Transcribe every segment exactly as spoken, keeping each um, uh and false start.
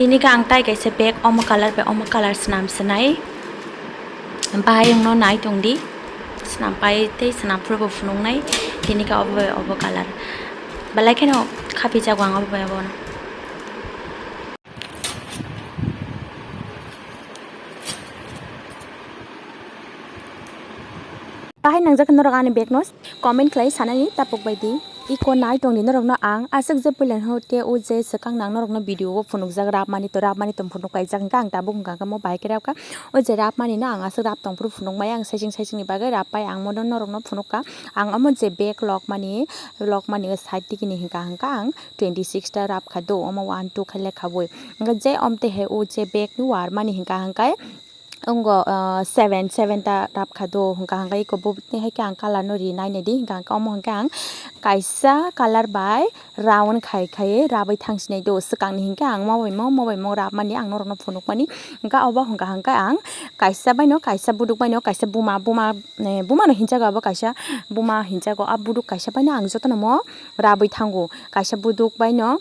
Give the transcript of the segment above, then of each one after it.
Tini khe ang tai kaisa bag omo colour bai omo colour swnam swnai. Bahai wngno nai tongdi. Swnam pai tei swnam phuru bo phunuknai. Tini khe obo bai obo colour. Belai kheno khaphi jago ang obo bai obono. Bahai nangjak norok ani bag no comment khlai sanani tapuk bai di. Iko nai tongdi norokno ang aswk je puila hote o je swkang nang norokno video o phunukjak rap mani to rap mani tong phunuk kaijak hwnkhe ang tabuk hwnkha khe mo bahai khe rap kha o je rap mani no ang aswk rap tong phuru phunuk maya ang saiching saiching ni bagwi rap pai ang mono norokno phunuk kha ang omo je bag lok mani lok mani o side digi ni hwnkha hwnkha ang twenty six ta rap kha do omo one two khe lekha boi hwnkhe je omte he o je bag ni war mani hwnkha hwnkhe. Wngo, ah, seven, seven ta rap kha do, hwnkha hwnkhe iko bo tini hai khe ang colour no ri nai nai di, hwnkha hwnkhe omo hwnkhe ang kaisa colour bai round khai khai rabwi thang sinai do, swkang ni hwnkhe ang mo bai mo, mo bai mo rap mani ang norok no phunuk mani, hwnkha obo hwnkha hwnkhe ang kaisa bai no, kaisa buduk bai no, kaisa buma, buma, eh, buma no hinjago abo kaisa, buma hinjago, a buduk kaisa bai no ang joto no mo rabwi thango, kaisa buduk bai no.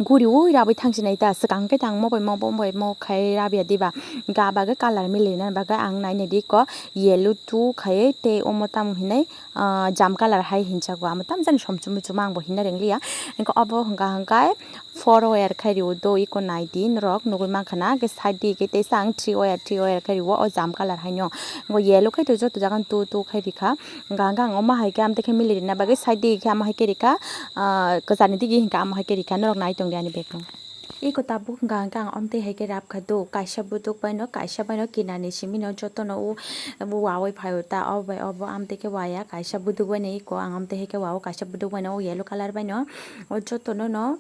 Guriui rabwi thang sinai ta, swkang khe tang mo bai mo, bo bai mo khai rabya diba, ga bagwi colour milinani bagwi ang nai nai di ko yellow two khai tei omo tamo hinai, ah, jam colour hai hinjago, amo tamo jani som chumui chuma ang bo hinna rwng liya, hwnkhe obo hwnkha hwnkhe four wire khai rio do iko nai di norok nugui mankha na, hwnkhe side di khe teisa ang three wire, three wire khai rio o jam colour hai no, hwnkhe yellow khai to joto jaga two two khai rikha. Hwnkha hwnkhe ang omo hai khe amtwi khe mili rina bagwi side digi khe amo hai khe rikha, ah, kwchani digi hwnkha amo hai khe rikha, norok nai tongdi ani bag no. Iko tabuk hwnkha hwnkhe ang omtwi hai khe rap kha do, kaisa buduk bai no, kaisa bai no kinani simi no joto no o, o wawi phaio ta, obo bai obo amtwi khe waya, kaisa buduk bai no iko ang omtwi hai khe wao, kaisa buduk bai no o yellow colour bai no, o joto no no.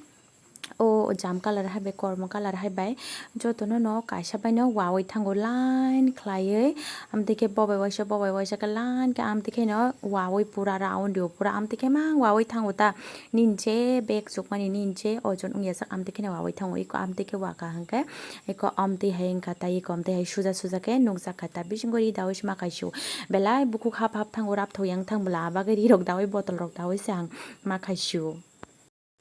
O jam colour hai bai, kormo colour hai bai, jotono no kaisa bai no wawi thango line khlaiwi, amtwi khe bobai waisa, bobai waisa khe line khe amtwi khe no wawi pura round o pura amtwi khe mang wawi thango ta, nini je bag chukmani nini je ojon wngya jak amtwi khe no wawi thango, eko amtwi khe waka hwnkhe eko amtwi hai wngkha ta, eko amtwi hai suja suja khe nukjak kha ta, bisingo ri dawi se ma khai sio, belai bukhuk hap hap thango, rap thok yang thang bwla, abagwi ri rok dawi botol rok dawi se ang ma khai sio.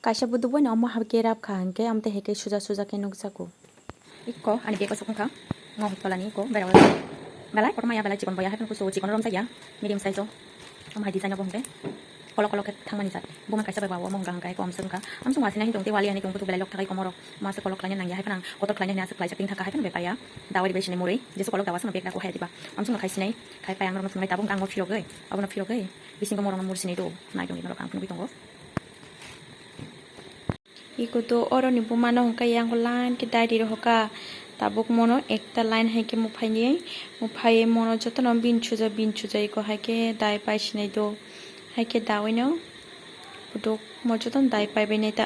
Kaisa buduk bai no omo hai khe rap kha hwnkhe, amtwi hai khe suja suja khe nukjago. Iko ani bag o sokong kha, ngo tola ni iko bera o. Belai kotor maya, belai chikon boya, hai phano kusu chikon rom saya, medium size o. Omo hai design o bo hwnkhe kolok kolok khe thangmani jat. Buma kaisa bai ba o omo hwnkha hwnkhe iko amswk wngkha. Amswk ma sinai hwnkhe tei wali ani tongkhe belai lok thangwi komorok. Masa kolok khlaina nangya, hai phano kotor khlaina hwnwi aswk khlaijak, tini thangkha hai phano bai paiya. Dawai bai sinai murui, jesa kolok dawa se no bag rok o hai diba. Amswk no khai sinai, khai pai ang norok no phunuknai tabuk hwnkhe ang no phirogwi, obo no phirogwi. Bisingo morok no muri sinai do, nai tongdi norok ang phunugwi tongo. Iko to oro ni buma no hwnkhe yang line khe dai ri rohor kha. Tabuk mono ekta line hai khe muphai ni, muphai mono joto no bin suja, bin suja iko hai khe dai pai sinai do. Hai khe dawi no buduk mo joto no dai pai bai nai ta.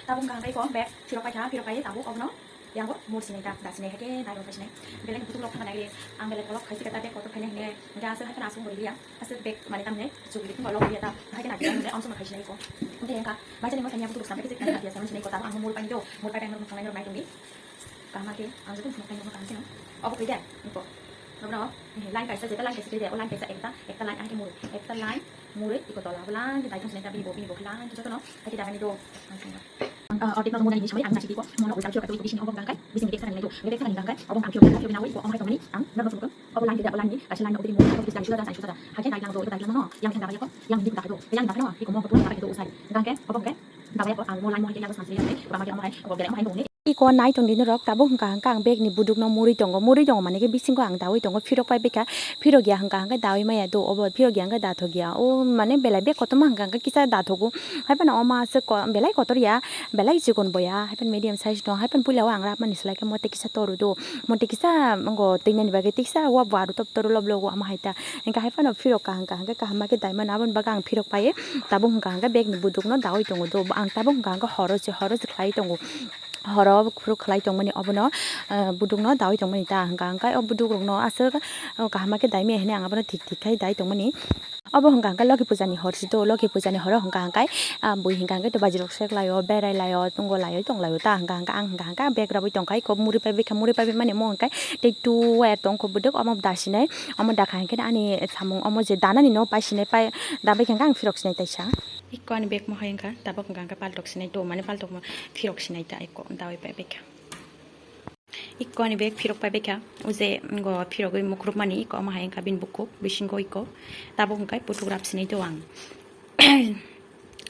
Tabuk hwnkha hwnkhe iko bag phirok pai kha, phirok pai tabuk obono. Yang bo mur sinai ta, da sinai hai khe nai rok pai sinai. Belai ni butuk rok thang nai le, ang belai kolok khai se khe ta bag kotor khai nai hine, hingke aswk hai kheno aswk bo ri ya, aswk bag mane tam hine, chuk ri thung ba lok ri ya ta, hai khe nai khe nai hine, amswk no khai sinai ko. Hingke yang kha, bai chani mo sanya butuk rok sam khe se khai ya, sama sinai ko, tamo ang mur pai do, mur pai ang rok thang nai rok nai tong di. Kaham khe, ang joto phunuk pai rok kaham se no. Obo khai de, ko. Obo no, line kaisa, jeta line kaisa khai de, o line kaisa ekta, ekta line ang khe mur, ekta line. Murui iko tola bwlang khe daithang sinai ta bini bo bini bo khwlang khe jotono hai khe dagani do. Ang thangma. Ang, ah, ordek no mujani ni samai ang nasi tiko mono ujang khio kato bising obo bangkai bising dek sakani nai do dek sakani bangkai obo ang khio khio khio nawi iko ong hai tongmani ang nang sumukun obo lang khe obo lang ni kaisa lang obo ni mo obo bising suda suda hai khe dai lang do iko dai lang no yang thang dagani ko yang ni dagani do yang dagani no iko mo ko dagani do usai bangkai obo bangkai dagani ko ang mo lang mo hai khe yang samsri yang dai obo mo hai obo belai mo hai do ni. Iko nai tongdi norok, tabuk hwnkha hwnkha ang bag ni buduk no murui tongo, murui tongo mane khe bisingo ang daui tongo, phirok pai bikha, phirok ya hwnkha hwnkhe daui maya do, obo phirok ya hwnkhe dathok ya, o mane belai bag kotorma hwnkha hwnkhe kisa dathogo, haiphano oma aswk ko-, belai kotor ya, belai chikon bo ya, haiphano medium size no, haiphano puila o ang rapmani slai khe mote kisa toru do, mote kisa wngo twinani bagwi tiksa o bo aru top toru loblogo ama hai ta, hwnkha haiphano phirok kaham kaham khe kaham ma khe daimano, aboni bagwi ang phirok pai tabuk hwnkha hwnkhe bag ni buduk no daui tongo do, ang tabuk hwnkha hwnkhe horo se horo se khlai tongo. Horo phuru khlai tongmani obono, ah, budukno daui tongmani ta hwnkha hwnkhe o buduk rokno aswk, ah, kaham khe daimaya hinwi ang abono thik thik khai dai tongmani. Obo hwnkha hwnkhe Loki puja ni hor si do, Loki puja ni horo hwnkha hwnkhe, ah, bui hwnkha hwnkhe to baji rok sek laio, berai laio, tongo laio, tong laio ta hwnkha hwnkhe ang hwnkha hwnkhe bag rabui tongkha iko muri pai bikha, muri pai bimani omo hwnkhe tei two wire tongkho buduk omo da sinai, omo da kha hwnkhe ani samung omo je danani no pai sinai pai da baikha hwnkhe ang phirok sinai taisa. Ani bag mo hai wngkha, tabuk wngkha, wngkha paltok sinai to, mane paltok mo phirok sinai ta, eko dawai pai baikha. Eko ani bag phirok pai baikha, uje ngo phirogwi mukrupmani, eko omo hai wngkha bini bukhuk bisingo, eko tabuk wngkha putuk rap sinai to ang.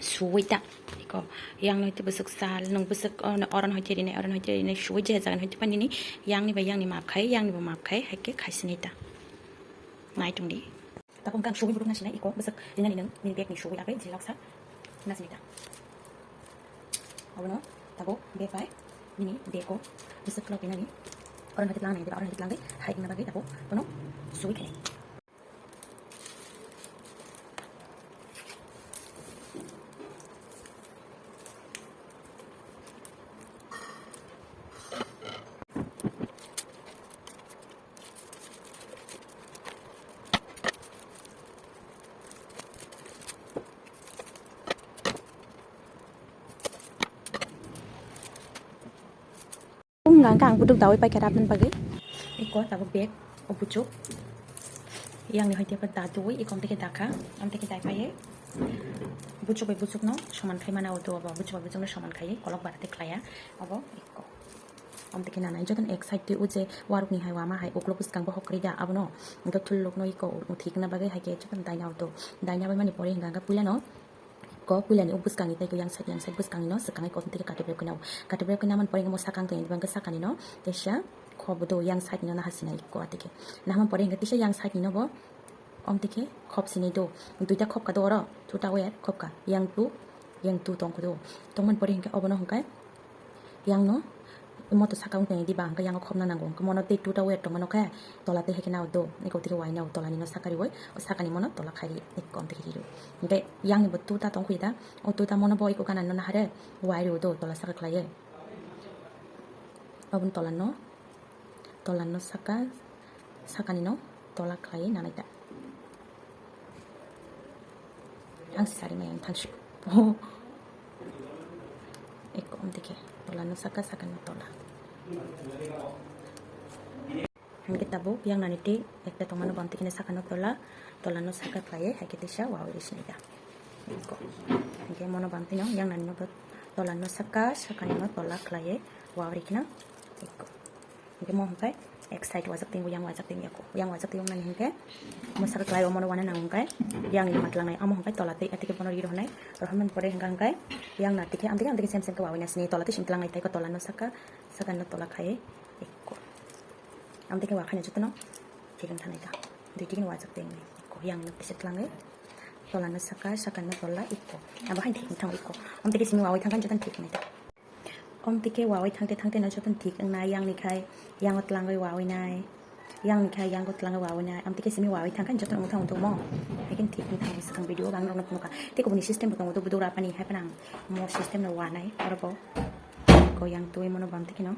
Suwi ta, eko yang no hwte bwswk sal, nwng bwswk, oh, no, oron hwte rinai, oron hwte rinai, suwi je jagan hwte pani ni, yang ni bai yang ni map khai, yang ni bo map khai, hai khe khai sinai ta. Nai tong di. Tabuk wngkha ang suwi butuk nasinai, eko bwswk rinani nwng, nini bag ni suwi agwi jilok sa nasinai ta. Abono tabuk bag bai nini bag o bwswk khulok rinani. Oron hwte tlang nai, oron hwte tlang dai, hai wngna bagwi tabuk bono suwi khainai. Wngkha ang butuk dawi paikha rapnani bagwi. Eko tabuk bag o buchuk. Yang ni hoi tei da twi, eko amtwi khe dakha, amtwi khe dai paiwi. Buchuk bai buchuk no soman khai mana auto abo, buchuk bai buchuk no soman khai, kolok bara tei khlaiya abo eko. Amtwi khe nanai jotono ek side twi o je waruk ni hai wama hai uklok bwskang bohok kwrwi da abono. Hwnkhe thuluk no eko uthikna bagwi hai khe jotono daina auto. Daina bai mani pore hwnkha hwnkhe puila no ko puilani o bwskangni tei yang side, yang side bwskangni no swkangwi kotini tei katibrep khe nao. Katibrep khe namani pore hwnkhe mo sakang tongni bangkhe sakani no teisa khobo do yang side ni no naha sinai ko atike. Naha pore hwnkhe teisa yang side ni no bo omtike khop sinai do. Duita khopka do oro, two ta wire khopka, yang two, yang two tongkho do. Tongmani pore hwnkhe obono hwnkhe yang no moto saka wng tongdi ba hwnkhe yang khopna nango. Hwnkhe mono tei two ta wire tongmano khe tola tei hai khe nao do. Eko tike wai nao tola ni no saka riwi, o saka ni mono tola khai ri, eko tike ri. Hwnkhe yang ni bo two ta tongkho da, o two ta mono bo eko gana no nahare wai riwi do tola saka khlaiwi. Obono tola no, tola no saka, saka ni no tola khlaiwi nanai ta. Ang si sari mai ang thangsi. Eko omtike tola no saka, saka no tola. Hwnkhe tabuk yang nani tei ekta tongmano bamtwi khe saka no tola, tola no saka khlaiwi hai khe teisa wawi ri sinai ta. Eko. Hwnkhe mono bamtwi no yang nani no tola no saka, saka ni no tola khlaiwi wawi ri khna. Eko. Hwnkhe mo hwnkhe ek side wajak tingwi yang wajak tingwi eko. Yang wajak tingwi nani hwnkhe mo saka khlai omono wana nang hwnkhe yang ni matwlang nai. Amo hwnkhe tola tei atike bono ri rohonai. Rohonmani pore hwnkha hwnkhe yang na tike amtike amtike sem sem khe wawi na sini tola tei sim tlang nai tei ko tola no saka saka no tola khai eko. Amtike wa khaina jotono thik wng thanai ta. Dui tike wajak tingwi eko yang no tise tlang nai. Tola no saka saka no tola eko. Abo hai thik wng thang eko. Amtike simi wawi thang khan jotono thik nai ta. Omtike wawi thangte thangte no jotono thik wngnai, yang ni khai yang o twlangwi wawi nai, yang ni khai yang o twlangwi wawi nai, amtike simi wawi thangkhe jotono wngthang wngthang mo, hai khe thik wngthang swkang video o ang nokno phunukha. Tei kubuni system bo tongo, buduk rapani hai phano ang mo system no wanai, oro bo ko yang twi mono bam tike no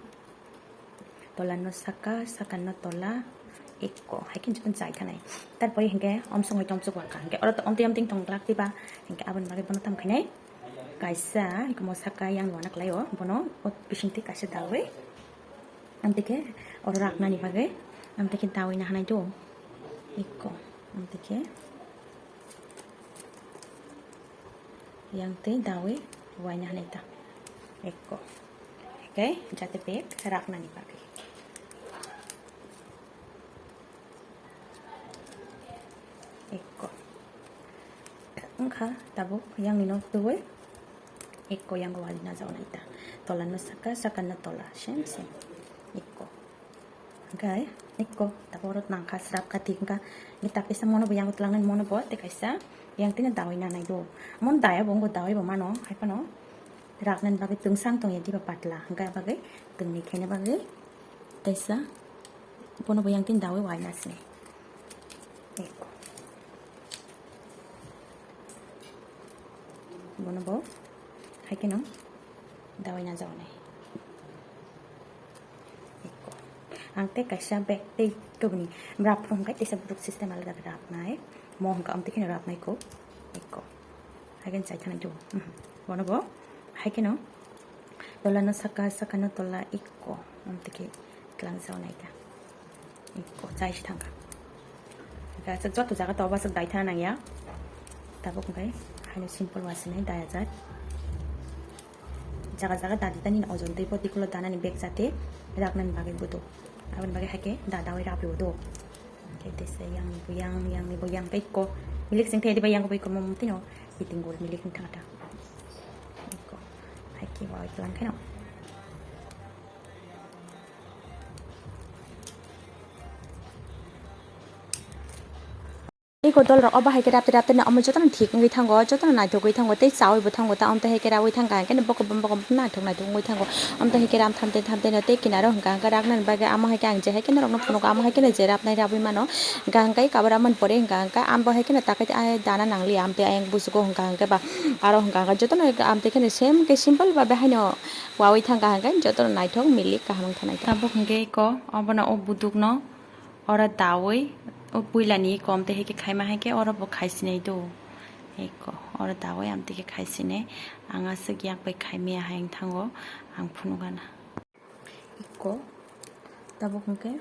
tola no saka, saka no tola eko, hai khe jotono chai thanai. Tarpore hinkhe omsong hai tomsok wakha, hinkhe oro omtwi omtwi tong glak tiba, hinkhe aboni bagwi bono tam khainai. Kaisa, eko mo saka yang wana khlaio, bono o bisingtwi kaisa dawi. Amtike oro raknani bagwi, amtike dawi nahanai do. Eko, amtike yang tei dawi wai nahanai ta. Eko. Oke, jate bag raknani bagwi. Eko. Wngkha tabuk yang ni nok tubui. Eko yang wali na jaw naita. Tola no saka, saka no tola. Same, same. Eko. Hwnkhe eko tabuk oro nangkha srap kha thik wngkha. Ni tak kaisa mono bo yang twlang nani mono bo tei kaisa yang tino dawi na nai do. Mon daya bo wngbo dawi bo mano. Hai phano raknani bagwi twngsang tongya diba patla. Hwnkhe bagwi twngni khaina bagwi kaisa. Bono bo yang tin dawi waina sini. Eko. Bono bo hai khe no dawi na jawnai. Eko. Ang tei kaisa bag tei tubuni rap rok hwnkhe teisa buduk system alada rap nai. Mo hwnkhe amtwi kheno rap nai ko. Eko. Hai khe chai thani do. Mhm. Bono bo hai khe no. Tola no saka, saka no tola eko. Amtwi khe tlang jaw nai ta. Eko, chai si thangkha. Hwnkhe aswk joto jaga to aswk dai thana nangya. Tabuk hwnkhe Haino simple wasinai daya jat. Jaga jaga dadi tani ojon tei poti kulo danani bag jate raknani bagwi budo. Aboni bagwi haike dadawi rapi udo. Kete se yang ni bo yang, yang ni bo yang tei ko. Milik sing tei diba yang ko bai ko mom tino. Biting gol milik ni thangata. Ko. Haike wa lang kheno. Tei ko dol rok obo hai khe rapte rapte no omo jotono thik wngwi thango, jotono naithok wngwi thango tei chawi bo thango ta, omo tei hai khe rawi thangkha hwnkhe bokob bokob naithok naithok wngwi thango. Omo tei hai khe ram thamte thamte no tei kinaro hwnkha hwnkhe raknani bagwi amo hai khe ang je hai khe norokno phunukgo, amo hai khe no je rapnai rabwi mano hwnkha hwnkhe kabra mani pore hwnkha hwnkhe amo hai khe no takhai dana nangliya, amtwi ayang busugo hwnkha hwnkhe ba aro hwnkha hwnkhe jotono amtwi khe no same khe simple ba haino wawi thangkha hwnkhe jotono naithok milik kaham wngkha naithok. Tabuk hwnkhe eko obono o budukno. Oro dawi o puilani kom tei hai khe khaima hai khe oro bo khaisinai do. Eko oro dawi amtwi khe khaisinai. Ang aswk yak bai khaimaya hai wng thango, ang phunukgana. Eko tabuk hwnkhe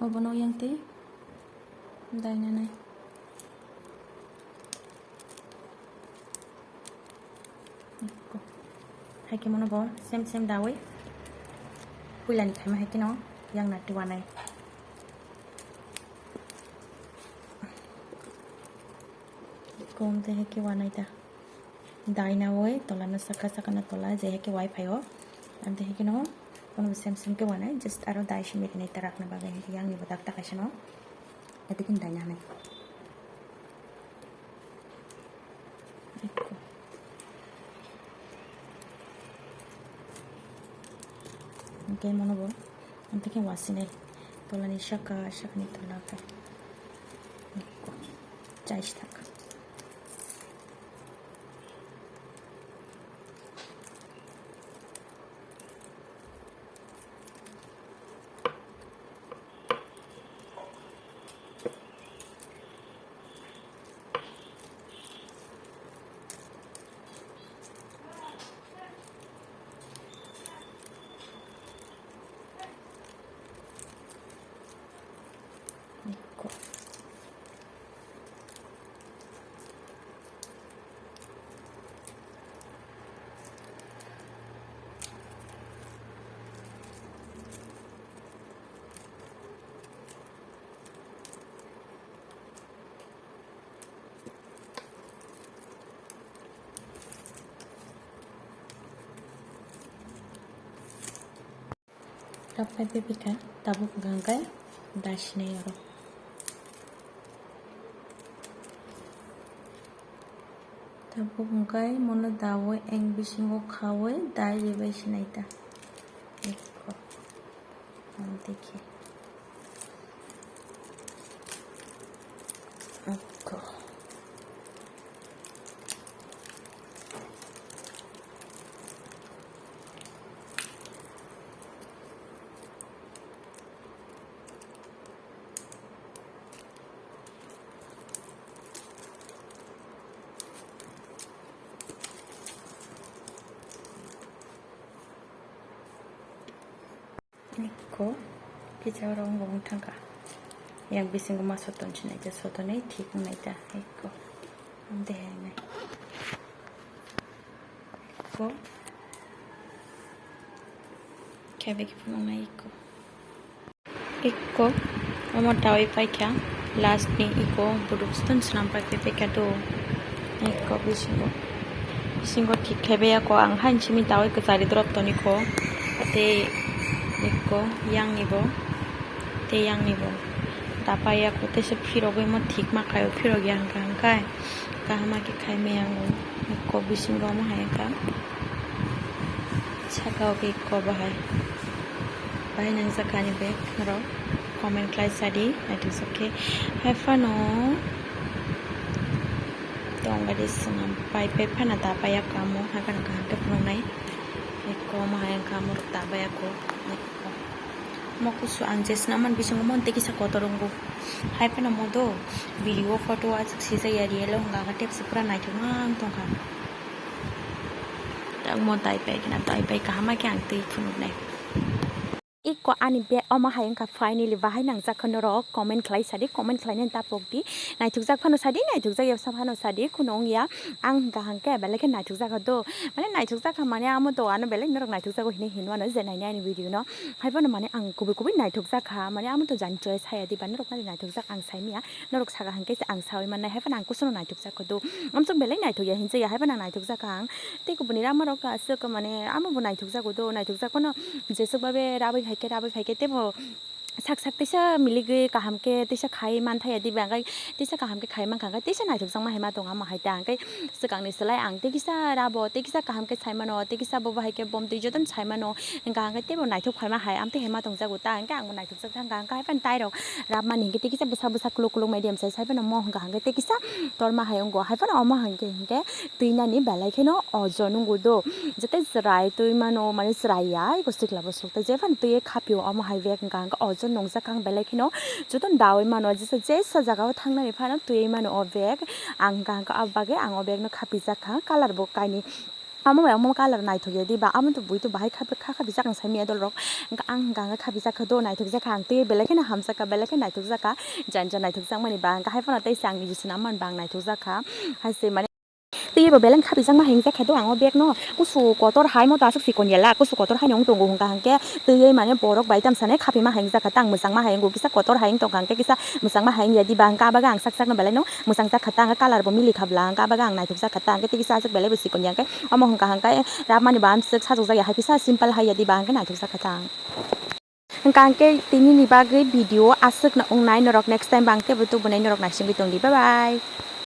obono yang tei dainanai. Hai khe mono bo sem sem dawi puilani khaima hai kheno yang na tuanai. Kom tei hai khe wanai ta. Dai na wai tola no saka saka no tola je hai khe wai phai o. Am tei hai kheno kono sem sem khe wanai just aro dai simi rinai ta rakna bagwi yang ni bo dak ta kaisa no. Ati kin dai na nai. Eko. Hwnkhe mono bo, hwnkhe wasinai tolani saka, sakni tola khe. Eko. Chais thak. Rok pai pepi kha tabuk hwnkha hwnkhe dai sinai oro. Tabuk hwnkhe mono dawi eng bisingo khawi dai ribai sinai ta. Ekko. Ang dekhe. Ekko. Ekko pizza rok wng thangkha. Yang bisingo ma soton sinai ta, sotonwi thik wngnai ta. Ekko. Dehainai. Ekko. Khe beki phunuknai ekko. Ekko. Omo dawi paikha. Last ni ekko. Buduk stun swnam pai paikha do. Ekko bisingo. Bisingo thik khe beyako ang hain simi dawi kwchari drop toni kho. Tei ekko yang ni bo. Tei yang ni bo. Dapai ya kho tei se phirogwi mo thik ma khaio, phirok ya hwnkha hwnkhe. Kaham ma khe khai maya ang o. Ekko bisingo omo hai wngkha. Saka o khe ekko bahai. Bahai nangjakha ani bag rok. Comment khlai sadi, naithoksok khe. Hai phano tongbai de swnam pai pai phano ta pai ya kamo, hakhe no kaham khe phunuknai. Ekko omo hai wngkha, omo rok ta bai ya kho. Ekko. Mo kusu ang je swnamani bisingo mon tei kisa kotor wngo. Hai phano mo do video photo o aswk sijak ya real o hwnka khe tepsi pura naithok mang tongkha. Tak mo tai pai khna, tai pai kaham khe ang twi phunuknai. Iko ani bag omo hai wngkha, finally bahai nangjak kha norok, comment khlai sadi, comment khlainani tapok di, naithokjak phano sadi, naithokjak ya phano sadi, kheno wngya. Ang kaham khe belai khe naithokjak kha do, mane naithokjak kha mane amo to ano belai norok naithokjago hinwi hinwi ano je naini ani video no, hai phano mane ang kubui kubui naithokjak kha, mane amo to jani choice haya diba norok nani naithokjak ang saimanya, norok saka hwnkhe se ang sawi mannai, hai phano ang kusuno naithokjak kha do, amsok belai naithokya hinjaya, hai phano ang naithokjak kha ang. Tei kubuni rama rok aswk mane amo bo naithokjago do, naithokjak phano jeswk babe rabwi phaikhe, rabwi phaikhe teibo sak sak teisa miligwi kaham khe teisa khai manthaya diba, hwnkhe teisa kaham khe khai mankha, hwnkhe teisa naithokjakma hai ma tongo amo hai ta, hwnkhe swkangni slai ang tei kisa rabo, tei kisa kaham khe sai mano, tei kisa bobo hai khe bomtwi jotono sai mano, hwnkha hwnkhe teibo naithok phaima hai amtwi hai ma tongjago ta, hwnkhe angbo naithokjak thangkha, hwnkhe hai phano tairok rabmani hwnkhe tei kisa bwsa bwsa kuluk kuluk medium size hai phano mo hwnkha hwnkhe tei kisa torma hai wngo, hai phano omo hwnkhe hwnkhe twinani belai kheno ojon wngo do. Jete chwrai twi mano, mane chwrai ya, eko sikla bo sok tei je phano twi khapio omo hai bag hwnkha hwnkhe ojon nungjak kha ang belai kheno jotono daui mano, jesa jesa jaga o thangnani phano twi mano o bag, ang hwnkha hwnkhe o bagwi ang o bag no khapijak kha, colour bo kainwi. Amo bai omo colour naithok ya diba, amo to bui to bahai kha, kha, khapijak ang saimanya dol rok, hwnkha ang hwnkha hwnkhe khapijak kha do, naithokjak kha ang twi belai kheno hamjak kha, belai khe naithokjak kha, jani jani naithokjak mani ba, hwnkha hai phano tei se ang niji swnam man ba ang naithokjak kha, hai se mane. Twibo belai khapijakma hingjak kha do ang o bag no. Kusu kotor hai mo to aswk sikon yala, kusu kotor hai no wng tongo hwnkha hwnkhe twiwi mane borok bai tamsa ne khapima hingjak kha ta ang mwchangma hai wngo, kisa kotor hai wng tongkha hwnkhe kisa mwchangma hai wngya diba, hwnkha abaga ang sak sak no belai no mwchangjak kha ta, hwnkhe colour bo mili kha bla, hwnkha abaga ang naithokjak kha ta, hwnkhe tei kisa aswk belai bo sikon ya, hwnkhe omo hwnkha hwnkhe rabmani ba amswk sajokjak ya hai kisa simple hai ya diba, hwnkhe naithokjak kha ta ang. Hwnkha hwnkhe tinini bagwi video aswkno wngnai norok, next time bo ang teibo tubunai norok naisingwi tongdi, bye bye.